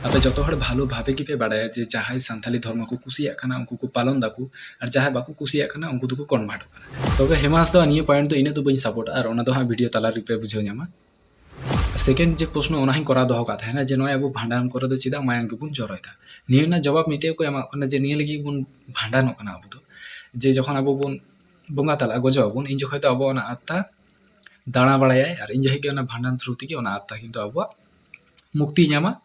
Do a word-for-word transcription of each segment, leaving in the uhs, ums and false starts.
ᱟᱯᱮ ᱡᱚᱛᱚ ᱦᱚᱲ ᱵᱷᱟᱞᱚ ᱵᱷᱟᱵᱮ ᱜᱮᱯᱮ ᱵᱟᱲᱟᱭᱟ ᱡᱮ ᱡᱟᱦᱟᱸᱭ ᱥᱟᱱᱛᱟᱞᱤ ᱫᱷᱚᱨᱢᱚ ᱠᱚ ᱠᱩᱥᱤᱭᱟᱜ ᱠᱟᱱᱟ ᱩᱱᱠᱩ ᱠᱚ ᱯᱟᱞᱚᱱ ᱫᱟᱠᱚ, ᱟᱨ ᱡᱟᱦᱟᱸᱭ ᱵᱟᱠᱚ ᱠᱩᱥᱤᱭᱟᱜ ᱠᱟᱱᱟ ᱩᱱᱠᱩ ᱫᱚᱠᱚ convert ᱚᱜ ᱠᱟᱱᱟ᱾ ᱛᱚᱵᱮ ᱦᱮᱢᱟᱥ ᱫᱚ ᱱᱤᱭᱟᱹ point ᱫᱚ ᱤᱱᱟᱹᱜ ᱫᱚ ᱵᱟᱹᱧ support ᱟ, ᱟᱨ ᱚᱱᱟ ᱫᱚ ᱦᱟᱸᱜ video ᱛᱟᱞᱟ ᱨᱮᱯᱮ ᱵᱩᱡᱷᱟᱹᱣ ᱧᱟᱢᱟ᱾ Second ᱡᱮ ᱯᱨᱚᱥᱱᱚ ᱚᱱᱟ ᱦᱚᱸᱧ ᱠᱚᱨᱟᱣ ᱫᱚᱦᱚ ᱠᱟᱜ ᱛᱟᱦᱮᱱᱟ ᱡᱮ ᱱᱚᱜᱼᱚᱭ ᱟᱵᱚ ᱵᱷᱟᱸᱰᱟᱱ ᱠᱚᱨᱮ ᱫᱚ ᱪᱮᱫᱟᱜ ᱢᱟᱭᱟᱝ ᱜᱮᱵᱚᱱ ᱡᱚᱨᱚᱭᱮᱫᱟ? ᱱᱤᱭᱟᱹ ᱨᱮᱱᱟᱜ ᱡᱚᱵᱟᱵ ᱢᱤᱫᱴᱮᱡ ᱠᱚ ᱮᱢᱟᱜ ᱠᱟᱱᱟ ᱡᱮ ᱱᱤᱭᱟᱹ ᱞᱟᱹᱜᱤᱫ ᱵᱚᱱ ᱵᱷᱟᱸᱰᱟᱱᱚᱜ ᱠᱟᱱᱟ ᱟᱵᱚ ᱫᱚ, ᱡᱮ ᱡᱚᱠᱷᱚᱱ ᱟᱵᱚ ᱵᱚᱱ ᱵᱚᱸᱜᱟ ᱛᱟᱞᱟᱜᱼᱟ, ᱜᱚᱡᱚᱜ ᱟᱵᱚᱱ, ᱤᱧ ᱡᱚᱠᱷᱚᱱ ᱫᱚ ᱟᱵᱚ ᱚᱱᱟ ᱟᱛᱢᱟ ᱫᱟᱬᱟ ᱵᱟᱲᱟᱭᱟᱭ, ᱟᱨ ᱤᱧ ᱡᱚᱠᱷᱚᱱ ᱜᱮ ᱚᱱᱟ ᱵᱷᱟᱸᱰᱟᱱ through ᱛᱮᱜᱮ ᱚᱱᱟ ᱟᱛᱢᱟ ᱠᱤᱱᱛᱩ ᱟᱵᱚᱣᱟᱜ ᱢᱩᱠᱛᱤᱭ ᱧᱟᱢᱟ᱾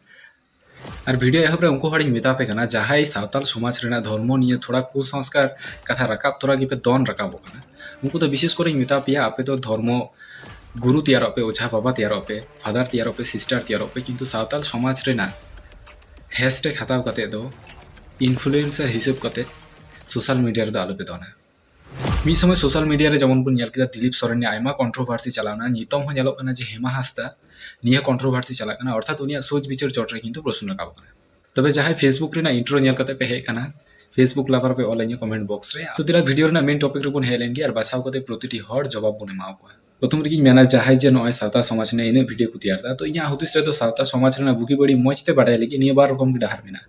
ᱟᱨ video ᱮᱦᱚᱵ ᱨᱮ ᱩᱱᱠᱩ ᱦᱚᱲᱤᱧ ᱢᱮᱛᱟ ᱯᱮ ᱠᱟᱱᱟ, ᱡᱟᱦᱟᱸᱭ ᱥᱟᱶᱛᱟᱞ ᱥᱚᱢᱟᱡᱽ ᱨᱮᱱᱟᱜ ᱫᱷᱚᱨᱢᱚ ᱱᱤᱭᱮ ᱛᱷᱚᱲᱟ ᱠᱩᱥᱚᱝᱥᱠᱟᱨ ᱠᱟᱛᱷᱟ ᱨᱟᱠᱟᱵ ᱛᱚᱨᱟ ᱜᱮᱯᱮ ᱫᱚᱱ ᱨᱟᱠᱟᱵᱚᱜ ᱠᱟᱱᱟ, ᱩᱱᱠᱩ ᱫᱚ ᱵᱤᱥᱮᱥ ᱠᱚᱨᱮᱧ ᱢᱮᱛᱟ ᱯᱮᱭᱟ, ᱟᱯᱮ ᱫᱚ ᱫᱷᱚᱨᱢᱚ ᱜᱩᱨᱩ ᱛᱮᱭᱟᱨᱚᱜ ᱯᱮ, ᱚᱡᱷᱟ ᱵᱟᱵᱟ ᱛᱮᱭᱟᱨᱚᱜ ᱯᱮ, father ᱛᱮᱭᱟᱨᱚᱜ ᱯᱮ, sister ᱛᱮᱭᱟᱨᱚᱜ ᱯᱮ, ᱠᱤᱱᱛᱩ ᱥᱟᱶᱛᱟᱞ ᱥᱚᱢᱟᱡᱽ ᱨᱮᱱᱟᱜ hashtag ᱦᱟᱛᱟᱣ ᱠᱟᱛᱮ ᱫᱚ influencer ᱦᱤᱥᱟᱹᱵ ᱠᱟᱛᱮ social media ᱨᱮᱫᱚ ᱟᱞᱚᱯᱮ ᱫᱚᱱᱟ᱾ ᱢᱤᱫ ᱥᱚᱢᱚᱭ social media ᱨᱮ ᱡᱮᱢᱚᱱ ᱵᱚᱱ ᱧᱮᱞ ᱠᱮᱫᱟ, ᱫᱤᱞᱤᱯ ᱥᱚᱨᱮᱱ ᱱᱤᱭᱮ ᱟᱭᱢᱟ controversy ᱪᱟᱞᱟᱣ ᱮᱱᱟ, ᱱᱤᱛᱚᱝ ᱦᱚᱸ ᱧᱮᱞᱚᱜ ᱠᱟᱱᱟ ᱡᱮ ᱦᱮᱢᱟ ᱦᱟᱸᱥᱫᱟ ᱱᱤᱭᱟᱹ controversy ᱪᱟᱞᱟᱜ ᱠᱟᱱᱟ, ᱚᱨᱛᱷᱟᱛ ᱩᱱᱤᱭᱟᱜ ᱥᱳᱪ ᱵᱤᱪᱟᱹᱨ ᱪᱚᱴ ᱨᱮ ᱠᱤᱱᱛᱩ ᱯᱨᱚᱥᱱᱚ ᱨᱟᱠᱟᱵ ᱠᱟᱱᱟ᱾ ᱛᱚᱵᱮ ᱡᱟᱦᱟᱸᱭ Facebook ᱨᱮᱱᱟᱜ intro ᱧᱮᱞ ᱠᱟᱛᱮ ᱯᱮ ᱦᱮᱡ ᱟᱠᱟᱱᱟ, Facebook lover ᱯᱮ ᱚᱞ ᱟᱹᱧᱟ comment box ᱨᱮ᱾ ᱛᱚ ᱫᱮᱞᱟ video ᱨᱮᱱᱟᱜ main topic ᱨᱮᱵᱚᱱ ᱦᱮᱡ ᱞᱮᱱ ᱜᱮ ᱟᱨ ᱵᱟᱪᱷᱟᱣ ᱠᱟᱛᱮ ᱯᱨᱚᱛᱤᱴᱤ ᱦᱚᱲ ᱡᱚᱵᱟᱵ ᱵᱚᱱ ᱮᱢᱟ ᱠᱚᱣᱟ᱾ ᱯᱨᱚᱛᱷᱚᱢ ᱨᱮᱜᱮᱧ ᱢᱮᱱᱟ, ᱡᱟᱦᱟᱸᱭ ᱡᱮ ᱱᱚᱜᱼᱚᱭ ᱥᱟᱶᱛᱟ ᱥᱚᱢᱟᱡᱽ ᱨᱮᱱᱟᱜ ᱤᱱᱟᱹᱜ video ᱠᱚ ᱛᱮᱭᱟᱨ ᱮᱫᱟ, ᱛᱚ ᱤᱧᱟᱹᱜ ᱦᱩᱫᱤᱥ ᱨᱮᱫᱚ ᱥᱟᱶᱛᱟ ᱥᱚᱢᱟᱡᱽ ᱨᱮᱱᱟᱜ ᱵᱩᱜᱤ ᱵᱟᱹᱲᱤᱡ ᱢᱚᱡᱽ ᱛᱮ ᱵᱟᱰᱟᱭ ᱞᱟᱹᱜᱤᱫ ᱱᱤᱭᱟᱹ ᱵᱟᱨ ᱨᱚᱠᱚᱢ ᱜᱮ ᱰᱟᱦᱟᱨ ᱢᱮᱱᱟᱜᱼᱟ᱾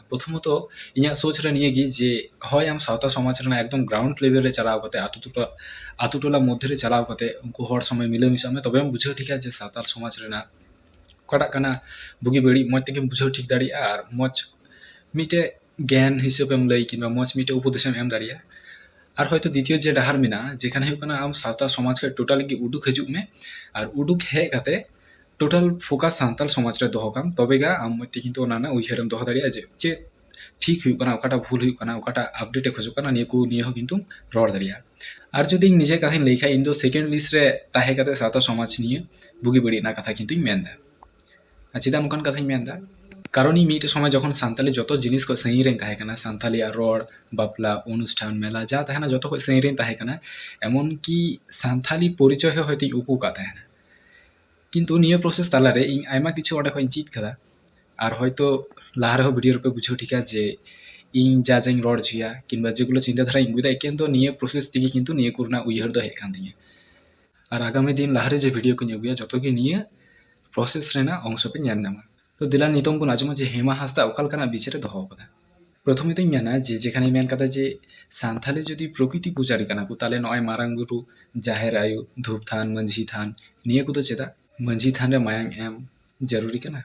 ᱯᱨᱚᱛᱷᱚᱢᱚᱛᱚ ᱤᱧᱟᱹᱜ ᱥᱳᱪ ᱨᱮ ᱱᱤᱭᱟᱹ ᱜᱮ ᱡᱮ ᱦᱳᱭ ᱟᱢ ᱥᱟᱶᱛᱟ ᱥᱚᱢᱟᱡᱽ ᱨᱮᱱᱟᱜ ᱮᱠᱫᱚᱢ ground level ᱨᱮ ᱪᱟᱞᱟᱣ ᱠᱟᱛᱮ, ᱟᱛᱳ ᱴᱚᱞᱟ, ᱟᱛᱳ ᱴᱚᱞᱟ ᱢᱚᱫᱽᱫᱷᱮ ᱨᱮ ᱪᱟᱞᱟᱣ ᱠᱟᱛᱮ ᱩᱱᱠᱩ ᱦᱚᱲ ᱥᱚᱸᱜᱮ ᱢᱤᱞᱟᱹ ᱢᱮᱥᱟᱜ ᱢᱮ, ᱛᱚᱵᱮᱢ ᱵᱩᱡᱷᱟᱹᱣ ᱴᱷᱤᱠᱟ ᱡᱮ ᱥᱟᱶᱛᱟᱞ ᱥᱚᱢᱟᱡᱽ ᱨᱮᱱᱟᱜ ᱚᱠᱟᱴᱟᱜ ᱠᱟᱱᱟ ᱵᱩᱜᱤ ᱵᱟᱹᱲᱤᱡ, ᱢᱚᱡᱽ ᱛᱮᱜᱮᱢ ᱵᱩᱡᱷᱟᱹᱣ ᱴᱷᱤᱠ ᱫᱟᱲᱮᱭᱟᱜᱼᱟ ᱟᱨ ᱢᱚᱡᱽ ᱢᱤᱫᱴᱮᱡ ᱜᱮᱭᱟᱱ ᱦᱤᱥᱟᱹᱵᱮᱢ ᱞᱟᱹᱭ ᱠᱤᱝᱵᱟ ᱢᱚᱡᱽ ᱢᱤᱫᱴᱮᱡ ᱩᱯᱚᱫᱮᱥᱮᱢ ᱮᱢ ᱫᱟᱲᱮᱭᱟᱜᱼᱟ᱾ ᱟᱨ ᱦᱚᱭᱛᱳ ᱫᱤᱛᱤᱭᱚ ᱡᱮ ᱰᱟᱦᱟᱨ ᱢᱮᱱᱟᱜᱼᱟ, ᱡᱮᱠᱷᱟᱱ ᱦᱩᱭᱩᱜ ᱠᱟᱱᱟ ᱟᱢ ᱥᱟᱶᱛᱟ ᱥᱚᱢᱟᱡᱽ ᱠᱷᱚᱱ totally ᱜᱮ ᱩᱰᱩᱠ ᱦᱤᱡᱩᱜ ᱢᱮ, ᱟᱨ ᱩᱰᱩᱠ ᱦᱮᱡ ᱠᱟᱛᱮ total focus ᱥᱟᱱᱛᱟᱞ ᱥᱚᱢᱟᱡᱽ ᱨᱮ ᱫᱚᱦᱚ ᱠᱟᱢ, ᱛᱚᱵᱮ ᱜᱮ ᱟᱢ ᱢᱤᱫᱴᱮᱡ ᱠᱤᱱᱛᱩ ᱚᱱᱟ ᱨᱮᱱᱟᱜ ᱩᱭᱦᱟᱹᱨᱮᱢ ᱫᱚᱦᱚ ᱫᱟᱲᱮᱭᱟᱜᱼᱟ ᱡᱮ ᱪᱮᱫ ᱴᱷᱤᱠ ᱦᱩᱭᱩᱜ ᱠᱟᱱᱟ, ᱚᱠᱟᱴᱟᱜ ᱵᱷᱩᱞ ᱦᱩᱭᱩᱜ ᱠᱟᱱᱟ, ᱚᱠᱟᱴᱟᱜ update ᱮ ᱠᱷᱚᱡᱚᱜ ᱠᱟᱱᱟ, ᱱᱤᱭᱟᱹ ᱠᱚ ᱱᱤᱭᱟᱹ ᱦᱚᱸ ᱠᱤᱱᱛᱩ ᱨᱚᱲ ᱫᱟᱲᱮᱭᱟᱜᱼᱟ᱾ ᱟᱨ ᱡᱩᱫᱤ ᱤᱧ ᱱᱤᱡᱮ ᱠᱟᱛᱷᱟᱧ ᱞᱟᱹᱭ ᱠᱷᱟᱡ, ᱤᱧ ᱫᱚ second list ᱨᱮ ᱛᱟᱦᱮᱸ ᱠᱟᱛᱮ ᱥᱟᱶᱛᱟ ᱥᱚᱢᱟᱡᱽ ᱱᱤᱭᱟᱹ ᱵᱩᱜᱤ ᱵᱟᱹᱲᱤᱡ ᱨᱮᱱᱟᱜ ᱠᱟᱛᱷᱟ ᱠᱤᱱᱛᱩᱧ ᱢᱮᱱᱫᱟ᱾ ᱟᱨ ᱪᱮᱫᱟᱜ ᱱᱚᱝᱠᱟᱱ ᱠᱟᱛᱷᱟᱧ ᱢᱮᱱᱫᱟ? ᱠᱟᱨᱚᱱ ᱤᱧ ᱢᱤᱫᱴᱮᱡ ᱥᱚᱢᱚᱭ ᱡᱚᱠᱷᱚᱱ ᱥᱟᱱᱛᱟᱞᱤ ᱡᱚᱛᱚ ᱡᱤᱱᱤᱥ ᱠᱷᱚᱱ ᱥᱟᱺᱜᱤᱧ ᱨᱮᱧ ᱛᱟᱦᱮᱸ ᱠᱟᱱᱟ, ᱥᱟᱱᱛᱟᱞᱤᱭᱟᱜ ᱨᱚᱲ, ᱵᱟᱯᱞᱟ, ᱚᱱᱩᱥᱴᱷᱟᱱ, ᱢᱮᱞᱟ, ᱡᱟ ᱛᱟᱦᱮᱱᱟ ᱡᱚᱛᱚ ᱠᱷᱚᱱ ᱥᱟᱺᱜᱤᱧ ᱨᱮᱧ ᱛᱟᱦᱮᱸ ᱠᱟᱱᱟ, ᱮᱢᱚᱱ ᱠᱤ ᱥᱟᱱᱛᱟᱞᱤ ᱯᱚᱨᱤᱪᱚᱭ ᱦᱚᱸ ᱦᱚᱭᱛᱳᱧ ᱩᱠᱩ ᱠᱟᱜ ᱛᱟᱦᱮᱱᱟ᱾ ᱠᱤᱱᱛᱩ ᱱᱤᱭᱟᱹ process ᱛᱟᱞᱟᱨᱮ ᱤᱧ ᱟᱭᱢᱟ ᱠᱤᱪᱷᱩ ᱚᱸᱰᱮ ᱠᱷᱚᱱ ᱤᱧ ᱪᱮᱫ ᱠᱟᱫᱟ᱾ ᱟᱨ ᱦᱚᱭᱛᱳ ᱞᱟᱦᱟ ᱨᱮᱦᱚᱸ video ᱨᱮᱯᱮ ᱵᱩᱡᱷᱟᱹᱣ ᱴᱷᱤᱠᱟ ᱡᱮ ᱤᱧ ᱡᱟ ᱡᱟᱧ ᱨᱚᱲ ᱦᱚᱪᱚᱭᱟ ᱠᱤᱝᱵᱟ ᱡᱮᱜᱩᱞᱳ ᱪᱤᱱᱛᱟᱹ ᱫᱷᱟᱨᱟᱧ ᱟᱹᱜᱩᱭᱮᱫᱟ, ᱮᱠᱮᱱ ᱫᱚ ᱱᱤᱭᱟᱹ process ᱛᱮᱜᱮ ᱠᱤᱱᱛᱩ ᱱᱤᱭᱟᱹ ᱠᱚᱨᱮᱱᱟᱜ ᱩᱭᱦᱟᱹᱨ ᱫᱚ ᱦᱮᱡ ᱠᱟᱱ ᱛᱤᱧᱟᱹ᱾ ᱟᱨ ᱟᱜᱟᱢᱤ ᱫᱤᱱ ᱞᱟᱦᱟᱨᱮ ᱡᱮ video ᱠᱚᱧ ᱟᱹᱜᱩᱭᱟ, ᱡᱚᱛᱚ ᱜᱮ ᱱᱤᱭᱟᱹ process ᱨᱮᱱᱟᱜ ᱚᱝᱥᱚ ᱯᱮ ᱧᱮᱞ ᱧᱟᱢᱟ᱾ ᱛᱚ ᱫᱮᱞᱟ ᱱᱤᱛᱚᱝ ᱵᱚᱱ ᱟᱸᱡᱚᱢᱟ ᱡᱮ ᱦᱮᱢᱟ ᱦᱟᱸᱥᱫᱟ ᱚᱠᱟ ᱞᱮᱠᱟᱱᱟᱜ ᱵᱤᱪᱟᱹᱨ ᱮ ᱫᱚᱦᱚ ᱟᱠᱟᱫᱟ᱾ ᱯᱨᱚᱛᱷᱚᱢᱮ ᱫᱚᱧ ᱢᱮᱱᱟ ᱡᱮ ᱡᱮᱠᱷᱟᱱᱮ ᱢᱮᱱ ᱠᱟᱫᱟ ᱡᱮ ᱥᱟᱱᱛᱷᱟᱞᱤ ᱡᱩᱫᱤ ᱯᱨᱚᱠᱤᱛᱤ ᱯᱩᱡᱟᱨᱤ ᱠᱟᱱᱟ ᱠᱚ, ᱛᱟᱦᱞᱮ ᱱᱚᱜᱼᱚᱭ ᱢᱟᱨᱟᱝ ᱵᱩᱨᱩ, ᱡᱟᱦᱮᱨ ᱟᱭᱳ, ᱫᱷᱩᱯ ᱛᱷᱟᱱ, ᱢᱟᱹᱡᱷᱤ ᱛᱷᱟᱱ, ᱱᱤᱭᱟᱹ ᱠᱚᱫᱚ ᱪᱮᱫᱟᱜ ᱢᱟᱹᱡᱷᱤ ᱛᱷᱟᱱ ᱨᱮ ᱢᱟᱭᱟᱝ ᱮᱢ ᱡᱟᱹᱨᱩᱨᱤ ᱠᱟᱱᱟ?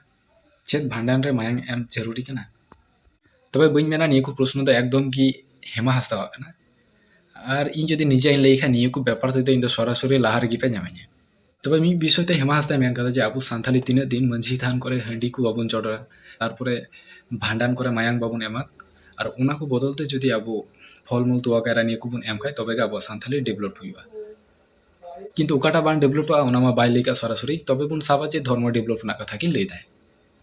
ᱪᱮᱫ ᱵᱷᱟᱸᱰᱟᱱ ᱨᱮ ᱢᱟᱭᱟᱝ ᱮᱢ ᱡᱟᱹᱨᱩᱨᱤ ᱠᱟᱱᱟ? ᱛᱚᱵᱮ ᱵᱟᱹᱧ ᱢᱮᱱᱟ ᱱᱤᱭᱟᱹ ᱠᱚ ᱯᱨᱚᱥᱱᱚ ᱫᱚ ᱮᱠᱫᱚᱢ ᱜᱮ ᱦᱮᱢᱟ ᱦᱟᱸᱥᱫᱟᱣᱟᱜ ᱠᱟᱱᱟ᱾ ᱟᱨ ᱤᱧ ᱡᱩᱫᱤ ᱱᱤᱡᱮᱧ ᱞᱟᱹᱭ ᱠᱷᱟᱱ, ᱱᱤᱭᱟᱹ ᱠᱚ ᱵᱮᱯᱟᱨ ᱛᱮᱫᱚ ᱤᱧ ᱫᱚ ᱥᱚᱨᱟᱥᱚᱨᱤ ᱞᱟᱦᱟ ᱨᱮᱜᱮ ᱯᱮ ᱧᱟᱢᱤᱧᱟ᱾ ᱛᱚᱵᱮ ᱢᱤᱫ ᱵᱤᱥᱚᱭ ᱛᱮ ᱦᱮᱢᱟ ᱦᱟᱸᱥᱫᱟᱭ ᱢᱮᱱ ᱠᱟᱫᱟ ᱡᱮ ᱟᱵᱚ ᱥᱟᱱᱛᱟᱞᱤ ᱛᱤᱱᱟᱹᱜ ᱫᱤᱱ ᱢᱟᱹᱡᱷᱤ ᱛᱷᱟᱱ ᱠᱚᱨᱮ ᱦᱟᱺᱰᱤ ᱠᱚ ᱵᱟᱵᱚᱱ ᱪᱚᱰᱚᱨᱟ, ᱛᱟᱨᱯᱚᱨᱮ ᱵᱷᱟᱸᱰᱟᱱ ᱠᱚᱨᱮ ᱢᱟᱭᱟᱝ ᱵᱟᱵᱚᱱ ᱮᱢᱟ, ᱟᱨ ᱚᱱᱟ ᱠᱚ ᱵᱚᱫᱚᱞ ᱛᱮ ᱡᱩᱫᱤ ᱟᱵᱚ ᱯᱷᱚᱞᱢᱩᱞ, ᱛᱚᱣᱟ, ᱠᱟᱭᱨᱟ ᱱᱤᱭᱟᱹ ᱠᱚᱵᱚᱱ ᱮᱢ ᱠᱷᱟᱡ, ᱛᱚᱵᱮ ᱜᱮ ᱟᱵᱚᱣᱟᱜ ᱥᱟᱱᱛᱟᱞᱤ ᱰᱮᱵᱷᱞᱚᱯ ᱦᱩᱭᱩᱜᱼᱟ᱾ ᱠᱤᱱᱛᱩ ᱚᱠᱟᱴᱟᱜ ᱵᱟᱝ ᱰᱮᱵᱷᱞᱚᱯᱚᱜᱼᱟ, ᱚᱱᱟ ᱢᱟ ᱵᱟᱭ ᱞᱟᱹᱭ ᱠᱟᱜ ᱥᱚᱨᱟᱥᱚᱨᱤ᱾ ᱛᱚᱵᱮ ᱵᱚᱱ ᱥᱟᱵᱟ ᱡᱮ ᱫᱷᱚᱨᱢᱚ ᱰᱮᱵᱷᱞᱚᱯ ᱨᱮᱱᱟᱜ ᱠᱟᱛᱷᱟ ᱠᱤᱱ ᱞᱟᱹᱭ ᱫᱟᱭ᱾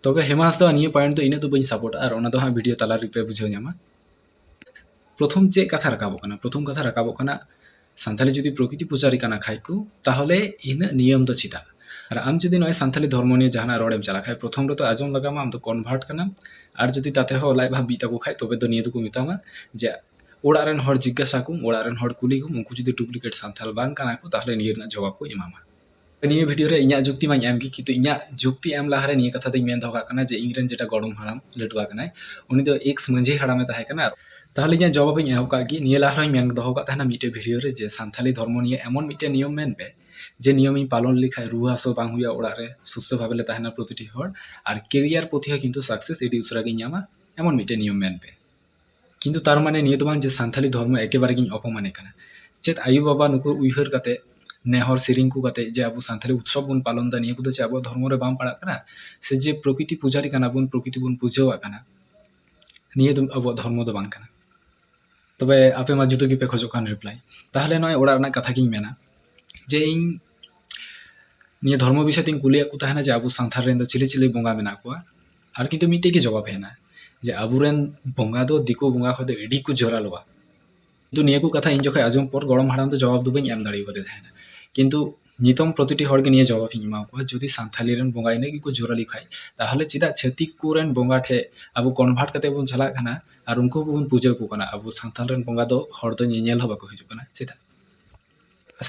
ᱛᱚᱵᱮ ᱦᱮᱢᱟ ᱦᱟᱸᱥᱫᱟ ᱱᱤᱭᱟᱹ ᱯᱚᱭᱮᱱᱴ ᱫᱚ ᱤᱱᱟᱹᱜ ᱫᱚ ᱵᱟᱹᱧ ᱥᱟᱯᱳᱨᱴᱟ, ᱟᱨ ᱚᱱᱟ ᱫᱚ ᱦᱟᱸᱜ ᱵᱷᱤᱰᱤᱭᱳ ᱛᱟᱞᱟ ᱨᱮᱯᱮ ᱵᱩᱡᱷᱟᱹᱣ ᱧᱟᱢᱟ᱾ ᱯᱨᱚᱛᱷᱚᱢ ᱪᱮᱫ ᱠᱟᱛᱷᱟ ᱨᱟᱠᱟᱵᱚᱜ ᱠᱟᱱᱟ? ᱯᱨᱚᱛᱷᱚᱢ ᱠᱟᱛᱷᱟ ᱨᱟᱠᱟᱵᱚᱜ ᱠᱟᱱᱟ, ᱥᱟᱱᱛᱟᱞᱤ ᱡᱩᱫᱤ ᱯᱨᱚᱠᱤᱛᱤ ᱯᱩᱡᱟᱨᱤ ᱠᱟᱱᱟ ᱠᱷᱟᱡ ᱠᱚ, ᱛᱟᱦᱚᱞᱮ ᱤᱱᱟᱹᱜ ᱱᱤᱭᱚᱢ ᱫᱚ ᱪᱮᱫᱟᱜ? ᱟᱨ ᱟᱢ ᱡᱩᱫᱤ ᱱᱚᱜᱼᱚᱭ ᱥᱟᱱᱛᱟᱞᱤ ᱫᱷᱚᱨᱢᱚ ᱱᱤᱭᱮ ᱡᱟᱦᱟᱱᱟᱜ ᱨᱚᱲᱮᱢ ᱪᱟᱞᱟᱜ ᱠᱷᱟᱡ, ᱯᱨᱚᱛᱷᱚᱢ ᱨᱮᱫᱚ ᱟᱸᱡᱚᱢ ᱞᱟᱜᱟᱣ ᱢᱟ ᱟᱢ ᱫᱚ ᱠᱚᱱᱵᱷᱟᱨᱴ ᱠᱟᱱᱟᱢ, ᱟᱨ ᱡᱩᱫᱤ ᱛᱟᱛᱮ ᱦᱚᱸ ᱞᱟᱡ ᱵᱷᱟᱵ ᱵᱤᱜ ᱛᱟᱠᱚ ᱠᱷᱟᱡ, ᱛᱚᱵᱮ ᱫᱚ ᱱᱤᱭᱟᱹ ᱫᱚᱠᱚ ᱢᱮᱛᱟᱢᱟ ᱡᱮ ᱚᱲᱟᱜ ᱨᱮᱱ ᱦᱚᱲ ᱡᱤᱜᱽᱜᱟᱥᱟ ᱠᱚᱢ, ᱚᱲᱟᱜ ᱨᱮᱱ ᱦᱚᱲ ᱠᱩᱞᱤ ᱠᱚᱢ, ᱩᱱᱠᱩ ᱡᱩᱫᱤ ᱰᱩᱯᱞᱤᱠᱮᱴ ᱥᱟᱱᱛᱟᱞ ᱵᱟᱝ ᱠᱟᱱᱟ ᱠᱚ, ᱛᱟᱦᱚᱞᱮ ᱱᱤᱭᱟᱹ ᱨᱮᱱᱟᱜ ᱡᱚᱵᱟᱵ ᱠᱚ ᱮᱢᱟᱢᱟ᱾ ᱱᱤᱭᱟᱹ ᱵᱷᱤᱰᱤᱭᱳ ᱨᱮ ᱤᱧᱟᱹᱜ ᱡᱩᱠᱛᱤ ᱢᱟᱧ ᱮᱢ ᱜᱮ, ᱠᱤᱱᱛᱩ ᱤᱧᱟᱹᱜ ᱡᱩᱠᱛᱤ ᱮᱢ ᱞᱟᱦᱟᱨᱮ ᱱᱤᱭᱟᱹ ᱠᱟᱛᱷᱟ ᱫᱚᱧ ᱢᱮᱱ ᱫᱚᱦᱚ ᱠᱟᱜ ᱠᱟᱱᱟ ᱡᱮ ᱤᱧ ᱨᱮᱱ ᱡᱮᱴᱟ ᱜᱚᱲᱚᱢ ᱦᱟᱲᱟᱢ ᱞᱟᱹᱴᱩᱣᱟ ᱠᱟᱱᱟᱭ, ᱩᱱᱤ ᱫᱚ ᱮᱠᱥ ᱢᱟᱹᱡᱷᱤ ᱦᱟᱲᱟᱢᱮ ᱛᱟᱦᱮᱸ ᱠᱟᱱᱟ᱾ ᱛᱟᱦᱚᱞᱮ ᱤᱧᱟᱹᱜ ᱡᱚᱵᱟᱵ ᱤᱧ ᱮᱦᱚᱵ ᱠᱟᱜ ᱜᱮ᱾ ᱱᱤᱭᱟᱹ ᱞᱟᱦᱟ ᱨᱮᱦᱚᱸᱧ ᱢᱮᱱ ᱫᱚᱦᱚ ᱠᱟᱜ ᱛᱟᱦᱮᱱᱟ ᱢᱤᱫᱴᱮᱡ ᱵᱷᱤᱰᱤᱭᱳ ᱨᱮ ᱡᱮ ᱥᱟᱱᱛᱟᱞᱤ ᱫᱷᱚᱨᱢᱚ ᱱᱤᱭᱮ ᱮᱢᱚᱱ ᱢᱤᱫᱴᱮᱡ ᱱᱤᱭᱚᱢ ᱢᱮᱱ ᱯᱮ ᱡᱮ ᱱᱤᱭᱚᱢ ᱤᱧ ᱯᱟᱞᱚᱱ ᱞᱮᱠᱷᱟᱡ ᱨᱩᱣᱟᱹ ᱦᱟᱹᱥᱩ ᱵᱟᱝ ᱦᱩᱭᱩᱜᱼᱟ ᱚᱲᱟᱜ ᱨᱮ, ᱥᱩᱥᱛᱷᱚ ᱵᱷᱟᱵᱮ ᱞᱮ ᱛᱟᱦᱮᱱᱟ ᱯᱨᱚᱛᱤᱴᱤ ᱦᱚᱲ, ᱟᱨ ᱠᱮᱨᱤᱭᱟᱨ ᱯᱨᱚᱛᱤ ᱦᱚᱸ ᱠᱤᱱᱛᱩ ᱥᱟᱠᱥᱮᱥ ᱟᱹᱰᱤ ᱩᱥᱟᱹᱨᱟ ᱜᱤᱧ ᱧᱟᱢᱟ, ᱮᱢᱚᱱ ᱢᱤᱫᱴᱮᱡ ᱱᱤᱭᱚᱢ ᱢᱮᱱ ᱯᱮ᱾ ᱠᱤᱱᱛᱩ ᱛᱟᱨ ᱢᱟᱱᱮ ᱱᱤᱭᱟᱹ ᱫᱚ ᱵᱟᱝ ᱡᱮ ᱥᱟᱱᱛᱟᱞᱤ ᱫᱷᱚᱨᱢᱚ ᱮᱠᱮᱵᱟᱨᱮ ᱜᱤᱧ ᱚᱯᱚᱢᱟᱱᱮ ᱠᱟᱱᱟ᱾ ᱪᱮᱫ ᱟᱭᱳ ᱵᱟᱵᱟ ᱱᱩᱠᱩ ᱩᱭᱦᱟᱹᱨ ᱠᱟᱛᱮ, ᱱᱮᱦᱚᱨ ᱥᱮᱨᱮᱧ ᱠᱚ ᱠᱟᱛᱮ ᱡᱮ ᱟᱵᱚ ᱥᱟᱱᱛᱟᱞᱤ ᱩᱛᱥᱚᱵ ᱵᱚᱱ ᱯᱟᱞᱚᱱ ᱫᱟ, ᱱᱤᱭᱟᱹ ᱠᱚᱫᱚ ᱪᱮᱫ ᱟᱵᱚᱣᱟᱜ ᱫᱷᱚᱨᱢᱚ ᱨᱮ ᱵᱟᱝ ᱯᱟᱲᱟᱜ ᱠᱟᱱᱟ? ᱥᱮ ᱡᱮ ᱯᱨᱚᱠᱤᱛᱤ ᱯᱩᱡᱟᱨᱤ ᱠᱟᱱᱟ ᱵᱚᱱ, ᱯᱨᱚᱠᱤᱛᱤ ᱵᱚᱱ ᱯᱩᱡᱟᱹᱣᱟᱜ ᱠᱟᱱᱟ, ᱱᱤᱭᱟᱹ ᱫᱚ ᱟᱵᱚᱣᱟᱜ ᱫᱷᱚᱨᱢᱚ ᱫᱚ ᱵᱟᱝ ᱠᱟᱱᱟ? ᱛᱚᱵᱮ ᱟᱯᱮ ᱢᱟ ᱡᱩᱫᱟᱹ ᱜᱮᱯᱮ ᱠᱷᱚᱡᱚᱜ ᱠᱟᱱ ᱨᱤᱯᱞᱟᱭ᱾ ᱛᱟᱦᱚᱞᱮ ᱱᱚᱜᱼᱚᱭ ᱚᱲᱟᱜ ᱨᱮᱱᱟᱜ ᱠᱟᱛᱷᱟ ᱜᱤᱧ ᱢᱮᱱᱟ ᱡᱮ ᱤᱧ ᱱᱤᱭᱟᱹ ᱫᱷᱚᱨᱢᱚ ᱵᱤᱥᱚᱭ ᱛᱮᱧ ᱠᱩᱞᱤᱭᱮᱫ ᱠᱚ ᱛᱟᱦᱮᱱᱟ ᱡᱮ ᱟᱵᱚ ᱥᱟᱱᱛᱟᱲ ᱨᱮᱱ ᱫᱚ ᱪᱤᱞᱤ ᱪᱤᱞᱤ ᱵᱚᱸᱜᱟ ᱢᱮᱱᱟᱜ ᱠᱚᱣᱟ, ᱟᱨ ᱠᱤᱱᱛᱩ ᱢᱤᱫᱴᱮᱡ ᱜᱮ ᱡᱚᱵᱟᱵ ᱦᱮᱡ ᱮᱱᱟ ᱡᱮ ᱟᱵᱚᱨᱮᱱ ᱵᱚᱸᱜᱟ ᱫᱚ ᱫᱤᱠᱩ ᱵᱚᱸᱜᱟ ᱠᱷᱚᱱ ᱫᱚ ᱟᱹᱰᱤ ᱠᱚ ᱡᱳᱨᱟᱞᱚᱣᱟ᱾ ᱠᱤᱱᱛᱩ ᱱᱤᱭᱟᱹ ᱠᱚ ᱠᱟᱛᱷᱟ ᱤᱧ ᱡᱚᱠᱷᱚᱱ ᱟᱸᱡᱚᱢ ᱯᱚᱨ ᱜᱚᱲᱚᱢ ᱦᱟᱲᱟᱢ ᱫᱚ ᱡᱚᱵᱟᱵ ᱫᱚ ᱵᱟᱹᱧ ᱮᱢ ᱫᱟᱲᱮᱭᱟᱠᱚ ᱛᱟᱦᱮᱱᱟ᱾ ᱠᱤᱱᱛᱩ ᱱᱤᱛᱚᱝ ᱯᱨᱚᱛᱤᱴᱤ ᱦᱚᱲ ᱜᱮ ᱱᱤᱭᱟᱹ ᱡᱚᱵᱟᱵ ᱤᱧ ᱮᱢᱟ ᱠᱚᱣᱟ, ᱡᱩᱫᱤ ᱥᱟᱱᱛᱟᱞᱤ ᱨᱮᱱ ᱵᱚᱸᱜᱟ ᱤᱱᱟᱹᱜ ᱜᱮᱠᱚ ᱡᱳᱨᱟᱞᱤ ᱠᱷᱟᱡ, ᱛᱟᱦᱚᱞᱮ ᱪᱮᱫᱟᱜ ᱪᱷᱟᱹᱛᱤᱠ ᱠᱚᱨᱮᱱ ᱵᱚᱸᱜᱟ ᱴᱷᱮᱡ ᱟᱵᱚ ᱠᱚᱱᱵᱷᱟᱨᱴ ᱠᱟᱛᱮ ᱵᱚᱱ ᱪᱟᱞᱟᱜ ᱠᱟᱱᱟ ᱟᱨ ᱩᱱᱠᱩ ᱦᱚᱸᱵᱚᱱ ᱯᱩᱡᱟᱹ ᱟᱠᱚ ᱠᱟᱱᱟ? ᱟᱵᱚ ᱥᱟᱱᱛᱟᱞ ᱨᱮᱱ ᱵᱚᱸᱜᱟ ᱫᱚ ᱦᱚᱲ ᱫᱚ ᱧᱮᱧᱮᱞ ᱦᱚᱸ ᱵᱟᱠᱚ ᱦᱤᱡᱩᱜ ᱠᱟᱱᱟ, ᱪᱮᱫᱟᱜ?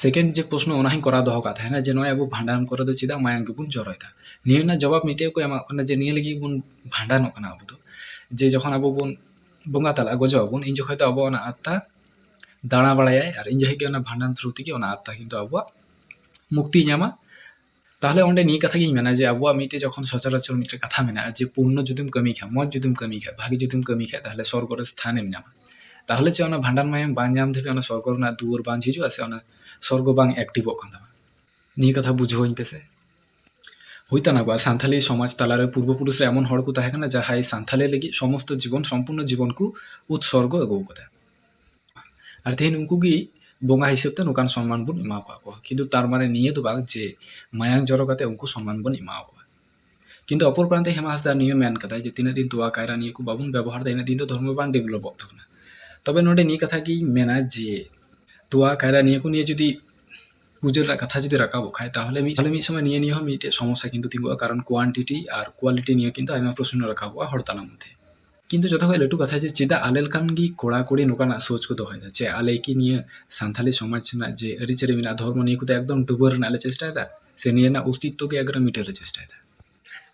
ᱥᱮᱠᱮᱱᱰ ᱡᱮ ᱯᱨᱚᱥᱱᱚ, ᱚᱱᱟ ᱦᱚᱸᱧ ᱠᱚᱨᱟᱣ ᱫᱚᱦᱚ ᱠᱟᱜ ᱛᱟᱦᱮᱱᱟ ᱡᱮ ᱱᱚᱜᱼᱚᱭ ᱟᱵᱚ ᱵᱷᱟᱸᱰᱟᱱ ᱠᱚᱨᱮ ᱫᱚ ᱪᱮᱫᱟᱜ ᱢᱟᱭᱟᱝ ᱜᱮᱵᱚᱱ ᱡᱚᱨᱚᱭᱮᱫᱟ? ᱱᱤᱭᱟᱹ ᱨᱮᱱᱟᱜ ᱡᱚᱵᱟᱵ ᱢᱤᱫᱴᱮᱡ ᱠᱚ ᱮᱢᱟᱜ ᱠᱟᱱᱟ ᱡᱮ ᱱᱤᱭᱟᱹ ᱞᱟᱹᱜᱤᱫ ᱵᱚᱱ ᱵᱷᱟᱸᱰᱟᱱᱚᱜ ᱠᱟᱱᱟ ᱟᱵᱚ ᱫᱚ, ᱡᱮ ᱡᱚᱠᱷᱚᱱ ᱟᱵᱚ ᱵᱚᱱ ᱵᱚᱸᱜᱟ ᱛᱟᱞᱟᱜᱼᱟ, ᱜᱚᱡᱚᱜ ᱟᱵᱚᱱ, ᱤᱧ ᱡᱚᱠᱷᱚᱡ ᱫᱚ ᱟᱵᱚ ᱚᱱᱟ ᱟᱛᱢᱟ ᱫᱟᱬᱟ ᱵᱟᱲᱟᱭᱟᱭ ᱟᱨ ᱤᱧ ᱡᱚᱠᱷᱚᱡ ᱜᱮ ᱚᱱᱟ ᱵᱷᱟᱸᱰᱟᱱ ᱛᱷᱨᱩ ᱛᱮᱜᱮ ᱚᱱᱟ ᱟᱛᱢᱟ ᱠᱤᱱᱛᱩ ᱟᱵᱚᱣᱟᱜ ᱢᱩᱠᱛᱤᱭ ᱧᱟᱢᱟ᱾ ᱛᱟᱦᱚᱞᱮ ᱚᱸᱰᱮ ᱱᱤᱭᱟᱹ ᱠᱟᱛᱷᱟ ᱜᱤᱧ ᱢᱮᱱᱟ ᱡᱮ ᱟᱵᱚᱣᱟᱜ ᱢᱤᱫᱴᱮᱡ ᱡᱚᱠᱷᱚᱱ ᱥᱚᱪᱚᱨᱟᱪᱚᱨ ᱢᱤᱫᱴᱮᱡ ᱠᱟᱛᱷᱟ ᱢᱮᱱᱟᱜᱼᱟ ᱡᱮ ᱯᱩᱱᱱᱚ ᱡᱩᱫᱤᱢ ᱠᱟᱹᱢᱤ ᱠᱷᱟᱡ, ᱢᱚᱡᱽ ᱡᱩᱫᱤᱢ ᱠᱟᱹᱢᱤ ᱠᱷᱟᱡ, ᱵᱷᱟᱜᱮ ᱡᱩᱫᱤᱢ ᱠᱟᱹᱢᱤ ᱠᱷᱟᱡ, ᱛᱟᱦᱚᱞᱮ ᱥᱚᱨᱜᱚ ᱨᱮ ᱥᱛᱷᱟᱱᱮᱢ ᱧᱟᱢᱟ᱾ ᱛᱟᱦᱚᱞᱮ ᱪᱮᱫ ᱚᱱᱟ ᱵᱷᱟᱸᱰᱟᱱ ᱢᱟᱭᱟᱢ ᱵᱟᱝ ᱧᱟᱢ ᱫᱷᱟᱹᱵᱤᱡ ᱚᱱᱟ ᱥᱚᱨᱜᱚ ᱨᱮᱱᱟᱜ ᱫᱩᱣᱟᱹᱨ ᱵᱟᱝ ᱡᱷᱤᱡᱚᱜᱼᱟ ᱥᱮ ᱚᱱᱟ ᱥᱚᱨᱜᱚ ᱵᱟᱝ ᱮᱠᱴᱤᱵᱷᱚᱜ ᱠᱟᱱ ᱛᱟᱢᱟ? ᱱᱤᱭᱟᱹ ᱠᱟᱛᱷᱟ ᱵᱩᱡᱷᱟᱹᱣᱟᱹᱧ ᱯᱮᱥᱮ᱾ ᱦᱩᱭ ᱛᱟᱱᱟ ᱠᱚᱣᱟ ᱥᱟᱱᱛᱷᱟᱞᱤ ᱥᱚᱢᱟᱡᱽ ᱛᱟᱞᱟᱨᱮ ᱯᱩᱨᱵᱚ ᱯᱩᱨᱩᱥ ᱨᱮ ᱮᱢᱚᱱ ᱦᱚᱲ ᱠᱚ ᱛᱟᱦᱮᱸ ᱠᱟᱱᱟ ᱡᱟᱦᱟᱸᱭ ᱥᱟᱱᱛᱷᱟᱞᱤ ᱞᱟᱹᱜᱤᱫ ᱥᱚᱢᱚᱥᱛᱚ ᱡᱤᱵᱚᱱ, ᱥᱚᱢᱯᱩᱨᱱᱚ ᱡᱤᱵᱚᱱ ᱠᱚ ᱩᱛᱥᱚᱨᱜᱚ ᱟᱹᱜᱩ ᱟᱠᱟᱫᱟ᱾ ᱟᱨ ᱛᱮᱦᱮᱧ ᱩᱱᱠᱩ ᱜᱮ ᱵᱚᱸᱜᱟ ᱦᱤᱥᱟᱹᱵ ᱛᱮ ᱱᱚᱝᱠᱟᱱ ᱥᱚᱱᱢᱟᱱ ᱵᱚᱱ ᱮᱢᱟ ᱠᱚᱣᱟ ᱠᱚ, ᱠᱤᱱᱛᱩ ᱛᱟᱨ ᱢᱟᱱᱮ ᱱᱤᱭᱟᱹ ᱫᱚ ᱵᱟᱝ ᱡᱮ ᱢᱟᱭᱟᱝ ᱡᱚᱨᱚ ᱠᱟᱛᱮ ᱩᱱᱠᱩ ᱥᱚᱱᱢᱟᱱ ᱵᱚᱱ ᱮᱢᱟ ᱠᱚᱣᱟ᱾ ᱠᱤᱱᱛᱩ ᱚᱯᱚᱨ ᱯᱨᱟᱱᱛᱮ ᱦᱮᱢᱟ ᱦᱟᱸᱥᱫᱟ ᱱᱤᱭᱟᱹ ᱢᱮᱱ ᱠᱟᱫᱟᱭ ᱡᱮ ᱛᱤᱱᱟᱹᱜ ᱫᱤᱱ ᱛᱚᱣᱟ ᱠᱟᱭᱨᱟ ᱱᱤᱭᱟᱹ ᱠᱚ ᱵᱟᱵᱚᱱ ᱵᱮᱵᱚᱦᱟᱨ ᱫᱟ, ᱤᱱᱟᱹᱜ ᱫᱤᱱ ᱫᱚ ᱫᱷᱚᱨᱢᱚ ᱵᱟᱝ ᱰᱮᱵᱷᱞᱚᱯᱚᱜ ᱛᱟᱵᱚᱱᱟ᱾ ᱛᱚᱵᱮ ᱱᱚᱰᱮ ᱱᱤᱭᱟᱹ ᱠᱟᱛᱷᱟ ᱜᱤᱧ ᱢᱮᱱᱟ ᱡᱮ ᱛᱚᱣᱟ ᱠᱟᱭᱨᱟ ᱱᱤᱭᱟᱹ ᱠᱚ ᱱᱤᱭᱮ ᱡᱩᱫᱤ ᱯᱩᱡᱟᱹ ᱨᱮᱱᱟᱜ ᱠᱟᱛᱷᱟ ᱡᱩᱫᱤ ᱨᱟᱠᱟᱵᱚᱜ ᱠᱷᱟᱡ, ᱛᱟᱦᱚᱞᱮ ᱢᱤᱫ, ᱛᱟᱦᱚᱞᱮ ᱢᱤᱫ ᱥᱚᱢᱚᱭ ᱱᱤᱭᱟᱹ ᱱᱤᱭᱮ ᱦᱚᱸ ᱢᱤᱫᱴᱮᱡ ᱥᱚᱢᱚᱥᱥᱟ ᱠᱤᱱᱛᱩ ᱛᱤᱸᱜᱩᱜᱼᱟ, ᱠᱟᱨᱚᱱ quantity ᱟᱨ quality ᱱᱤᱭᱮ ᱠᱤᱱᱛᱩ ᱟᱭᱢᱟ ᱯᱨᱚᱥᱱᱚ ᱨᱟᱠᱟᱵᱚᱜᱼᱟ ᱦᱚᱲ ᱛᱟᱞᱟ ᱢᱚᱫᱽᱫᱷᱮ᱾ ᱠᱤᱱᱛᱩ ᱡᱚᱛᱚ ᱠᱷᱚᱱ ᱞᱟᱹᱴᱩ ᱠᱟᱛᱷᱟ ᱡᱮ ᱪᱮᱫᱟᱜ ᱟᱞᱮ ᱞᱮᱠᱟᱱ ᱜᱮ ᱠᱚᱲᱟ ᱠᱩᱲᱤ ᱱᱚᱝᱠᱟᱱᱟᱜ ᱥᱳᱪ ᱠᱚ ᱫᱚᱦᱚᱭᱮᱫᱟ ᱡᱮ ᱟᱞᱮ ᱠᱤ ᱱᱤᱭᱟᱹ ᱥᱟᱱᱛᱟᱞᱤ ᱥᱚᱢᱟᱡᱽ ᱨᱮᱱᱟᱜ ᱡᱮ ᱟᱹᱨᱤᱪᱟᱹᱞᱤ ᱢᱮᱱᱟᱜᱼᱟ, ᱫᱷᱚᱨᱢᱚ, ᱱᱤᱭᱟᱹ ᱠᱚᱫᱚ ᱮᱠᱫᱚᱢ ᱰᱩᱵᱟᱹ ᱨᱮᱱᱟᱜ ᱞᱮ ᱪᱮᱥᱴᱟᱭᱮᱫᱟ ᱥᱮ ᱱᱤᱭᱟᱹ ᱨᱮᱱᱟᱜ ᱚᱥᱛᱤᱛᱛᱚ ᱜᱮ ᱮᱠᱫᱚᱢ ᱢᱤᱴᱟᱹᱣ ᱞᱮ ᱪᱮᱥᱴᱟᱭᱮᱫᱟ?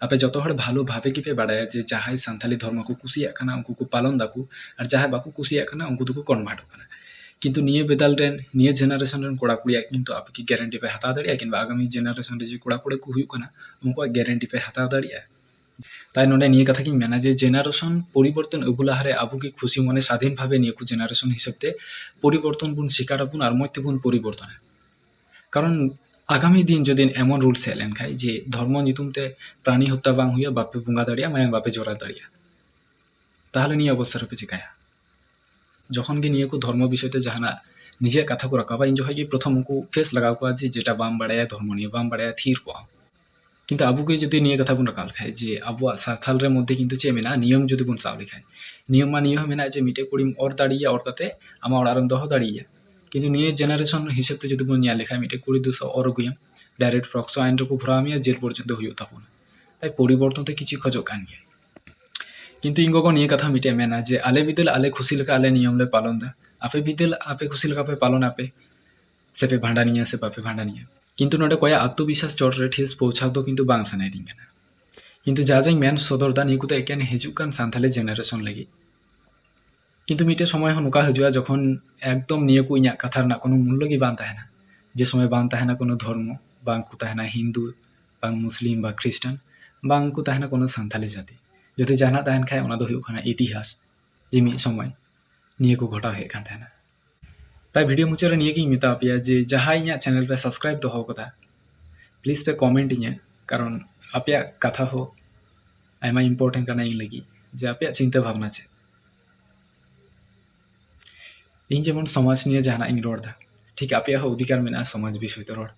ᱟᱯᱮ ᱡᱚᱛᱚ ᱦᱚᱲ ᱵᱷᱟᱞᱚ ᱵᱷᱟᱵᱮ ᱜᱮᱯᱮ ᱵᱟᱲᱟᱭᱟ ᱡᱮ ᱡᱟᱦᱟᱸᱭ ᱥᱟᱱᱛᱟᱞᱤ ᱫᱷᱚᱨᱢᱚ ᱠᱚ ᱠᱩᱥᱤᱭᱟᱜ ᱠᱟᱱᱟ, ᱩᱱᱠᱩ ᱠᱚ ᱯᱟᱞᱚᱱ ᱫᱟᱠᱚ, ᱟᱨ ᱡᱟᱦᱟᱸᱭ ᱵᱟᱠᱚ ᱠᱩᱥᱤᱭᱟᱜ ᱠᱟᱱᱟ, ᱩᱱᱠᱩ ᱫᱚᱠᱚ ᱠᱚᱱᱵᱷᱟᱨᱴᱚᱜ ᱠᱟᱱᱟ᱾ ᱠᱤᱱᱛᱩ ᱱᱤᱭᱟᱹ ᱵᱮᱫᱟᱞ ᱨᱮᱱ, ᱱᱤᱭᱟᱹ ᱡᱮᱱᱟᱨᱮᱥᱚᱱ ᱨᱮᱱ ᱠᱚᱲᱟ ᱠᱩᱲᱤᱭᱟᱜ ᱠᱤᱱᱛᱩ ᱟᱯᱮ ᱠᱤ ᱜᱮᱨᱮᱱᱴᱤ ᱯᱮ ᱦᱟᱛᱟᱣ ᱫᱟᱲᱮᱭᱟᱜᱼᱟ? ᱠᱤᱝᱵᱟ ᱟᱜᱟᱢᱤ ᱡᱮᱱᱟᱨᱮᱥᱚᱱ ᱨᱮ ᱡᱮ ᱠᱚᱲᱟ ᱠᱩᱲᱤ ᱠᱚ ᱦᱩᱭᱩᱜ ᱠᱟᱱᱟ, ᱩᱱᱠᱩᱣᱟᱜ ᱜᱮᱨᱮᱱᱴᱤ ᱯᱮ ᱦᱟᱛᱟᱣ ᱫᱟᱲᱮᱭᱟᱜᱼᱟ? ᱛᱟᱭ ᱱᱚᱰᱮ ᱱᱤᱭᱟᱹ ᱠᱟᱛᱷᱟ ᱜᱤᱧ ᱢᱮᱱᱟ ᱡᱮ ᱡᱮᱱᱟᱨᱮᱥᱚᱱ ᱯᱚᱨᱤᱵᱚᱨᱛᱚᱱ ᱟᱹᱜᱩ ᱞᱟᱦᱟᱨᱮ ᱟᱵᱚ ᱜᱮ ᱠᱷᱩᱥᱤ ᱢᱚᱱᱮ ᱥᱟᱫᱷᱤᱱ ᱵᱷᱟᱵᱮ ᱱᱤᱭᱟᱹ ᱠᱚ ᱡᱮᱱᱟᱨᱮᱥᱚᱱ ᱦᱤᱥᱟᱹᱵ ᱛᱮ ᱯᱚᱨᱤᱵᱚᱨᱛᱚᱱ ᱵᱚᱱ ᱥᱤᱠᱟᱨ ᱟᱵᱚᱱ ᱟᱨ ᱢᱚᱡᱽ ᱛᱮᱵᱚᱱ ᱯᱚᱨᱤᱵᱚᱨᱛᱚᱱᱟ᱾ ᱠᱟᱨᱚᱱ ᱟᱜᱟᱢᱤ ᱫᱤᱱ ᱡᱩᱫᱤ ᱮᱢᱚᱱ ᱨᱩᱞᱥ ᱦᱮᱡ ᱞᱮᱱᱠᱷᱟᱱ ᱡᱮ ᱫᱷᱚᱨᱢᱚ ᱧᱩᱛᱩᱢ ᱛᱮ ᱯᱨᱟᱱᱤ ᱦᱚᱛᱛᱟ ᱵᱟᱝ ᱦᱩᱭᱩᱜᱼᱟ, ᱵᱟᱯᱮ ᱵᱚᱸᱜᱟ ᱫᱟᱲᱮᱭᱟᱜᱼᱟ, ᱢᱟᱭᱟᱝ ᱵᱟᱯᱮ ᱡᱚᱨᱟ ᱫᱟᱲᱮᱭᱟᱜᱼᱟ, ᱛᱟᱦᱚᱞᱮ ᱱᱤᱭᱟᱹ ᱚᱵᱚᱥᱛᱟ ᱨᱮᱯᱮ ᱪᱤᱠᱟᱹᱭᱟ? ᱡᱚᱠᱷᱚᱱ ᱜᱮ ᱱᱤᱭᱟᱹ ᱠᱚ ᱫᱷᱚᱨᱢᱚ ᱵᱤᱥᱚᱭ ᱛᱮ ᱡᱟᱦᱟᱱᱟᱜ ᱱᱤᱡᱮᱨᱟᱜ ᱠᱟᱛᱷᱟ ᱠᱚ ᱨᱟᱠᱟᱵᱟ, ᱤᱧ ᱡᱚᱠᱷᱚᱱ ᱜᱮ ᱯᱨᱚᱛᱷᱚᱢ ᱩᱱᱠᱩ ᱯᱷᱮᱥ ᱞᱟᱜᱟᱣ ᱠᱚᱣᱟ ᱡᱮ ᱡᱮᱴᱟ ᱵᱟᱢ ᱵᱟᱲᱟᱭᱟ, ᱫᱷᱚᱨᱢᱚ ᱱᱤᱭᱮ ᱵᱟᱢ ᱵᱟᱲᱟᱭᱟ, ᱛᱷᱤᱨ ᱠᱚᱜ ᱟᱢ᱾ ᱠᱤᱱᱛᱩ ᱟᱵᱚ ᱜᱮ ᱡᱩᱫᱤ ᱱᱤᱭᱟᱹ ᱠᱟᱛᱷᱟ ᱵᱚᱱ ᱨᱟᱠᱟᱵ ᱞᱮᱠᱷᱟᱡ ᱡᱮ ᱟᱵᱚᱣᱟᱜ ᱥᱟᱱᱛᱷᱟᱞ ᱨᱮ ᱢᱚᱫᱽᱫᱷᱮ ᱠᱤᱱᱛᱩ ᱪᱮᱫ ᱢᱮᱱᱟᱜᱼᱟ, ᱱᱤᱭᱚᱢ ᱡᱩᱫᱤ ᱵᱚᱱ ᱥᱟᱵ ᱞᱮᱠᱷᱟᱡ, ᱱᱤᱭᱚᱢ ᱢᱟ ᱱᱤᱭᱟᱹ ᱦᱚᱸ ᱢᱮᱱᱟᱜᱼᱟ ᱡᱮ ᱢᱤᱫᱴᱮᱡ ᱠᱩᱲᱤᱢ ᱚᱨ ᱫᱟᱲᱮᱭᱟᱭᱟ, ᱚᱨ ᱠᱟᱛᱮ ᱟᱢᱟᱜ ᱚᱲᱟᱜ ᱨᱮᱢ ᱫᱚᱦᱚ ᱫᱟᱲᱮᱭᱟᱭᱟ᱾ ᱠᱤᱱᱛᱩ ᱱᱤᱭᱟᱹ ᱡᱮᱱᱟᱨᱮᱥᱚᱱ ᱦᱤᱥᱟᱹᱵ ᱛᱮ ᱡᱩᱫᱤ ᱵᱚᱱ ᱧᱮᱞ ᱞᱮᱠᱷᱟᱡ, ᱢᱤᱫᱴᱮᱡ ᱠᱩᱲᱤ ᱫᱩᱥᱚ ᱚᱨ ᱟᱹᱜᱩᱭᱟᱢ, ᱰᱟᱭᱨᱮᱠᱴ ᱯᱚᱠᱥᱚ ᱟᱭᱤᱱ ᱨᱮᱠᱚ ᱵᱷᱚᱨᱟᱣ ᱢᱮᱭᱟ, ᱡᱮᱞ ᱯᱚᱨᱡᱚᱱᱛᱚ ᱦᱩᱭᱩᱜ ᱛᱟᱵᱚᱱᱟ᱾ ᱛᱟᱭ ᱯᱚᱨᱤᱵᱚᱨᱛᱚᱱ ᱛᱮ ᱠᱤᱪᱷᱩ ᱠᱷᱚᱡᱚᱜ ᱠᱟᱱ ᱜᱮᱭᱟ᱾ ᱠᱤᱱᱛᱩ ᱤᱧ ᱜᱚᱜᱚ ᱱᱤᱭᱟᱹ ᱠᱟᱛᱷᱟ ᱢᱤᱫᱴᱮᱡ ᱢᱮᱱᱟ ᱡᱮ ᱟᱞᱮ ᱵᱤᱫᱟᱹᱞ ᱟᱞᱮ ᱠᱷᱩᱥᱤ ᱞᱮᱠᱟ ᱟᱞᱮ ᱱᱤᱭᱚᱢ ᱞᱮ ᱯᱟᱞᱚᱱ ᱫᱟ, ᱟᱯᱮ ᱵᱤᱫᱟᱹᱞ ᱟᱯᱮ ᱠᱷᱩᱥᱤ ᱞᱮᱠᱟ ᱯᱮ ᱯᱟᱞᱚᱱ ᱟᱯᱮ, ᱥᱮ ᱯᱮ ᱵᱷᱟᱸᱰᱟᱱᱤᱭᱟ ᱥᱮ ᱵᱟᱯᱮ ᱵᱷᱟᱸᱰᱟᱱᱤᱭᱟ᱾ ᱠᱤᱱᱛᱩ ᱱᱚᱰᱮ ᱠᱚᱭᱟᱜ ᱟᱛᱢᱚᱵᱤᱥᱥᱟᱥ ᱪᱚᱴ ᱨᱮ ᱴᱷᱮᱥ ᱯᱳᱣᱪᱷᱟᱣ ᱫᱚ ᱠᱤᱱᱛᱩ ᱵᱟᱝ ᱥᱟᱱᱟᱭᱮᱫᱤᱧ ᱠᱟᱱᱟ᱾ ᱠᱤᱱᱛᱩ ᱡᱟ ᱡᱟᱧ ᱢᱮᱱ ᱥᱚᱫᱚᱨ ᱫᱟ, ᱱᱤᱭᱟᱹ ᱠᱚᱫᱚ ᱮᱠᱮᱱ ᱦᱤᱡᱩᱜ ᱠᱟᱱ ᱥᱟᱱᱛᱟᱞᱤ ᱡᱮᱱᱟᱨᱮᱥᱚᱱ ᱞᱟᱹᱜᱤᱫ᱾ ᱠᱤᱱᱛᱩ ᱢᱤᱫᱴᱮᱱ ᱥᱚᱢᱚᱭ ᱦᱚᱸ ᱱᱚᱝᱠᱟ ᱦᱤᱡᱩᱜᱼᱟ ᱡᱚᱠᱷᱚᱱ ᱮᱠᱫᱚᱢ ᱱᱤᱭᱟᱹ ᱠᱚ ᱤᱧᱟᱹᱜ ᱠᱟᱛᱷᱟ ᱨᱮᱱᱟᱜ ᱠᱳᱱᱳ ᱢᱩᱞᱞᱚ ᱜᱮ ᱵᱟᱝ ᱛᱟᱦᱮᱱᱟ᱾ ᱡᱮ ᱥᱚᱢᱚᱭ ᱵᱟᱝ ᱛᱟᱦᱮᱱᱟ ᱠᱳᱱᱳ ᱫᱷᱚᱨᱢᱚ, ᱵᱟᱝ ᱠᱚ ᱛᱟᱦᱮᱱᱟ ᱦᱤᱱᱫᱩ, ᱵᱟᱝ ᱢᱩᱥᱞᱤᱢ, ᱵᱟ ᱠᱷᱨᱤᱥᱴᱟᱱ, ᱵᱟᱝ ᱠᱚ ᱛᱟᱦᱮᱱᱟ ᱠᱳᱱᱳ ᱥᱟᱱᱛᱟᱞᱤ ᱡᱟᱹᱛᱤ᱾ ᱡᱩᱫᱤ ᱡᱟᱦᱟᱱᱟᱜ ᱛᱟᱦᱮᱱ ᱠᱷᱟᱡ, ᱚᱱᱟ ᱫᱚ ᱦᱩᱭᱩᱜ ᱠᱟᱱᱟ ᱤᱛᱤᱦᱟᱥ, ᱡᱮ ᱢᱤᱫ ᱥᱚᱢᱚᱭ ᱱᱤᱭᱟᱹ ᱠᱚ ᱜᱷᱚᱴᱟᱣ ᱦᱮᱡ ᱠᱟᱱ ᱛᱟᱦᱮᱱᱟ᱾ ᱛᱟᱭ ᱵᱷᱤᱰᱤᱭᱳ ᱢᱩᱪᱟᱹᱫ ᱨᱮ ᱱᱤᱭᱟᱹ ᱜᱤᱧ ᱢᱮᱛᱟ ᱯᱮᱭᱟ ᱡᱮ ᱡᱟᱦᱟᱸᱭ ᱤᱧᱟᱹᱜ ᱪᱮᱱᱮᱞ ᱯᱮ ᱥᱟᱵᱥᱠᱨᱟᱭᱤᱵ ᱫᱚᱦᱚ ᱠᱟᱫᱟ, ᱯᱞᱤᱡ ᱯᱮ ᱠᱚᱢᱮᱱᱴ ᱤᱧᱟᱹ, ᱠᱟᱨᱚᱱ ᱟᱯᱮᱭᱟᱜ ᱠᱟᱛᱷᱟ ᱦᱚᱸ ᱟᱭᱢᱟ ᱤᱢᱯᱚᱨᱴᱮᱱᱴ ᱠᱟᱱᱟ ᱤᱧ ᱞᱟᱹᱜᱤᱫ, ᱡᱮ ᱟᱯᱮᱭᱟᱜ ᱪᱤᱱᱛᱟᱹ ᱵᱷᱟᱵᱽᱱᱟ ᱪᱮᱫ᱾ ᱤᱧ ᱡᱮᱢᱚᱱ ᱥᱚᱢᱟᱡᱽ ᱱᱤᱭᱮ ᱡᱟᱦᱟᱱᱟᱜ ᱤᱧ ᱨᱚᱲ ᱮᱫᱟ, ᱴᱷᱤᱠ ᱟᱯᱮᱭᱟᱜ ᱦᱚᱸ ᱚᱫᱷᱤᱠᱟᱨ ᱢᱮᱱᱟᱜᱼᱟ ᱥᱚᱢᱟᱡᱽ ᱵᱤᱥᱚᱭ ᱛᱮ ᱨᱚᱲ᱾